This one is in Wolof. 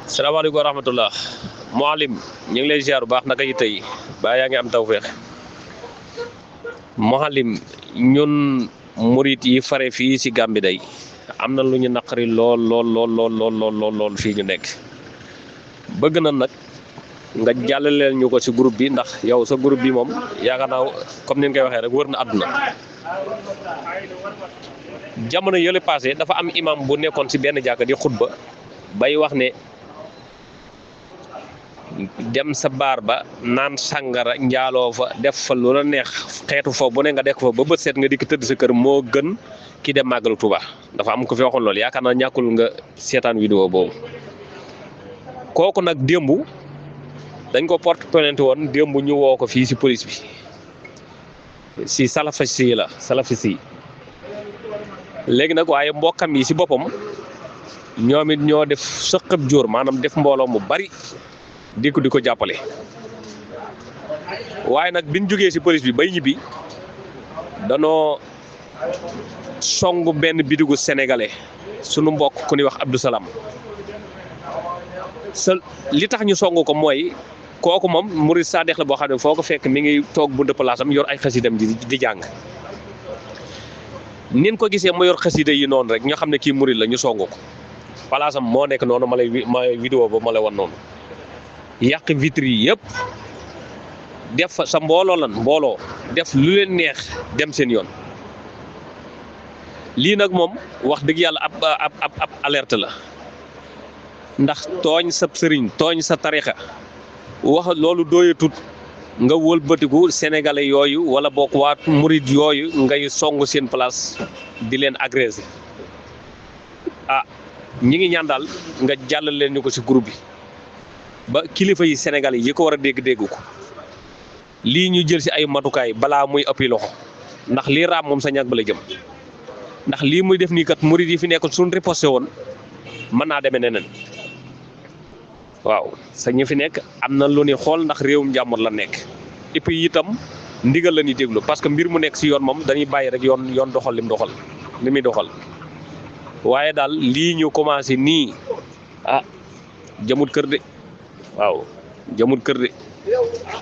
salaamaaleykum wa rahmatullah Mouhalim ñu ngi lay ziar bu baax naka yi tey ba yaa ngi am tawféex Mouhalim ñun murit yi fare fii ci Gàmbi day am na lu ñu naqari lool fii ñu nekk bëgg na nag nga jàllaleel ñu ko ci groupe bi ndax yow sa groupe bi moom yaakaar naa comme ni nga koy waxee rek wër na àdduna jamono yële passé dafa am imam bu nekkoon ci benn jàkka di xutba bay wax ne dem sa baar ba naan sàngara njaaloo fa def fa lu la neex xeetu foofu bu ne nga def fa ba bët seet nga dikk tëdd sa kër moo gën ki dem màggalu Tuuba dafa am ko fi waxoon loolu yaakaar naa ñàkkul nga seetaan vidéo boobu kooku nag démb dañ ko porte plainte woon démb ñu woo ko fii ci police bi ci salafisi yi léegi nag waaye mbokkam yi ci boppam ñoom it ñoo def sëqëb jóor maanaam def mbooloo mu bari di ko jàppale waaye nag biñ jógee ci police bi bay ñibbi danoo song benn bitigu sénégalais sunu mbokk ku ñuy wax Abdou Salam li tax ñu song ko mooy kooku moom murid sadex la boo xam ne foo ko fekk mi ngi toog buntu palaasam yor ay xasidam di jàng nin ko gisee mu yor xasida yi noonu rek ñoo xam ne kii murid la ñu song ko palaasam moo nekk noonu ma lay vidéo ba ma lay wan noonu yàq vitre yi yëpp def fa sa mbooloo def lu leen neex dem seen yoon lii nag moom wax dëgg yàlla ab alerte la ndax tooñ sa sëriñ tooñ sa tarixa wax loolu dooyatut nga wëlbatiku sénégalais yooyu wala bokk waa murid yooyu ngay song seen place di leen agressé ñi ngi ñaan daal nga jàllal leen ñu ko ci groupe bi ba kilifa yi sénégalais yi ko war a dégg ko lii ñu jël ci ay matukaay balaa muy ëppi loxo ndax lii raam moom sa ñàkk ba la jëm ndax lii muy def nii kat murid yi fi nekk suñ riposté woon mën naa demee neneen waaw sa ñu fi nekk am na lu ni xool ndax réewum jàmbur la nekk et puis itam ndigal la ñuy déglu parce que mbir mu nekk ci yoon moom dañuy bàyyi rek yoon doxal li muy doxal waaye daal lii ñu commencé nii jëmut kër de waaw jëmut kër de